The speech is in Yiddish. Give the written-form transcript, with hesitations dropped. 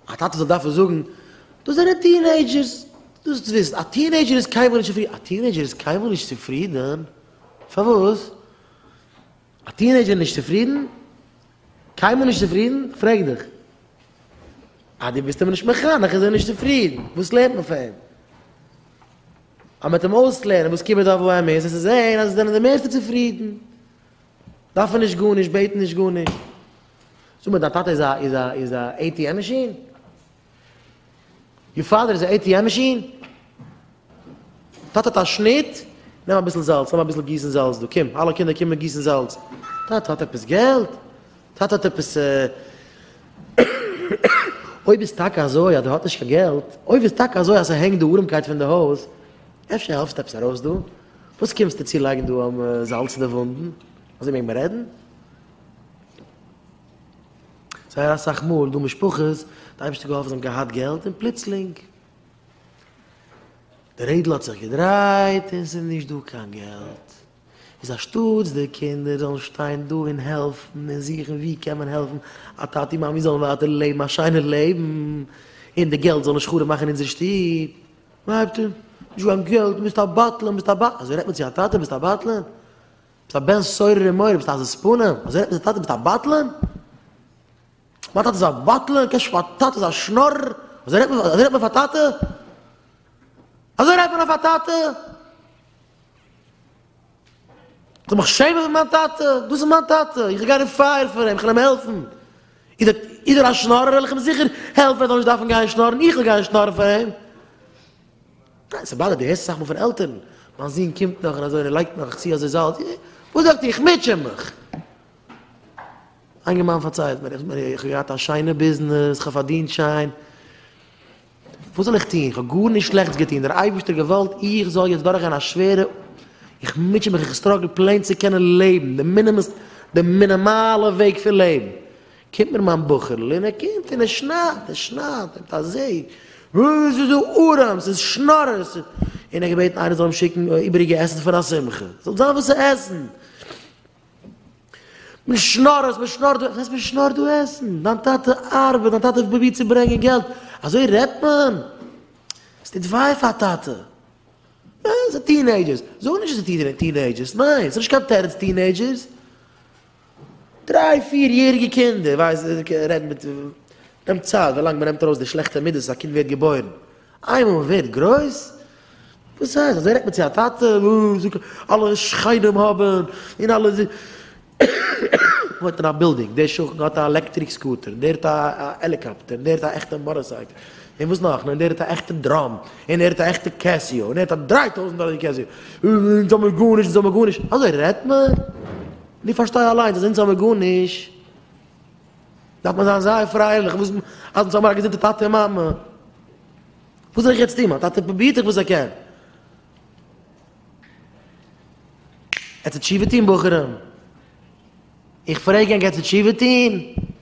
א טאטע זאל דארפן זאגן, דאס זענען teenagers, דאס צו וויסן, א teenager איז קיינמאל נישט צופרידן, א teenager איז קיינמאל נישט צופרידן? פארוואס? א teenager איז נישט צופרידן? קיינמאל נישט צופרידן? כ'פרעג דיך. אז דו ביסט אים נישט מחנך איז ער נישט צופרידן, וואס לערנט מען פון אים? אז מ'וועט אים אויסלערנען וואס כיבוד אב ואם איז, וועסטו זען אז זיי זענען די מערסטע צופרידן. דארפן נישט גארנישט, בעטן נישט גארנישט. זאג מיר, דיין טאטע איז א איז א איז א ATM machine? Your father is a ATM machine? טאטע האט א שניט, נעם אביסל זאלץ, לאמיר אביסל גיסן זאלץ דא, קום, אלע קינדער קומען גיסן זאלץ. טאטע האט עפעס געלט? טאטע האט עפעס אויב איז טאקע אזוי אז ער האט נישט קיין געלט, אויב איז טאקע אזוי אז ס'הענגט די ארעמקייט פון די הויז, אפשר העלפסטו עפעס ארויס דא? וואס קומסטו צו לייגן דא זאלץ אין די וואונדן? אזוי מעג מען רעדן? זייער אסאך מאל דא משפחות, די אייבערשטער געהאלפן זיי האבן געהאט געלט און פלוצלינג די רעדל האט זיך געדרייט און ס'איז נישט דא קיין געלט. איז אנשטאטס די קינדער זאלן שטיין דא און העלפן און זוכן ווי קען מען העלפן אז טאטי מאמי זאלן ווייטער לעבן א שיינע לעבן און די געלט זאל נישט חרוב מאכן אונזער שטוב, מ'הייבט אן, נישט דא קיין געלט, ביסט א בטלן, ביסט א בטלן, אזוי רעדט מען צו א טאטע, ביסט א בטלן? ביסט א בן סורר ומורה, ביסט א עזות פנים, אזוי רעדט מען צו א טאטע, ביסט א בטלן? מיין טאטע איז א בטלן, קענסט מיין טאטע איז א שנארער, אזוי רעדט מען, אזוי רעדט מען אויף א טאטע? אזוי רעדט מען אויף א טאטע? כ'זאל מיך שעמען פון מיין טאטע? דאס איז מיין טאטע, איך גיי גיין אין פייער פאר אים, איך וועל אים העלפן. איז ער איז ער א שנארער וועל איך אים זיכער העלפן ער זאל נישט דארפן גיין שנארן, איך וועל גיין שנארן פאר אים. ניין, ס'באדערט די הערסט אסאך מאל פון עלטערן, מיין זון קומט נאך און אזוי און ער לייגט נאך צו אזוי זאלץ, וואס זאגט איר, איך מוטשע מיך. א אינגערמאן פארציילט מיר, איך האב געהאט א שיינע ביזנעס, איך האב פארדינט שיין, וואס זאל איך טון, איך האב גארנישט שלעכטס געטון, דער אייבערשטער האט געוואלט איך זאל יעצט דורכגיין א שווערע, איך מוטשע מיך, איך struggle plain צו קענען לעבן, די מינימעסט, די מינימאלע וועג פון לעבן, קומט מיר מיין בחור'ל און ער קומט און ער שניידט, ער שניידט, מיט א זעג, עס איז דא ארעם, ס'איז שנארערס, און ער האט געבעטן איינער זאל אים שיקן איבעריגע עסן פון א שמחה, ס'זאל זיין וואס צו עסן. מען שנארערס, מען שנארט דא, וואס הייסט מען שנארט דא עסן? דיין טאטע ארבעט, דיין טאטע פרובירט צו ברענגען געלט, אזוי רעדט מען? עס טוט וויי פאר א טאטע. אה, ס'איז teenagers. זאג נישט עס איז teenagers, ניין, ס'איז נישט קיין תירוץ teenagers. דריי פיר יעריגע קינדער, ווייסט, רעדן מיט, נעמט צייט ווילאנג מען נעמט ארויס די שלעכטע מידות אז א קינד ווערט געבוירן. איינמאל מען ווערט גרויס, וואס הייסט? אזוי רעדט מען צו א טאטע? אלע שכנים האבן, און אלע וואוינט אין א בילדינג, דער שכן האט א electric scooter, דער האט א העליקאפטער, דער האט א עכטע מאטארסייקל, און וואס נאך, און דער האט א עכטע דראם, און ער האט א עכטע קעסיאו, און ער האט א 3000 דאלער קעסיאו, אונז האמיר גארנישט, אונז האמיר גארנישט, אזוי רעדט מען? דו פארשטיי אליינס אז אונז האמיר גארנישט, דארף מען זיין זייער פרייליך וואס אז אונז האמיר א געזונטע טאטע און מאמע. וואס זאל איך יעצט טון? מיין טאטע פרובירט דאך וואס ער קען. עטס תשובה טון בחורים? איך פרעג ענק עטס תשובה טון?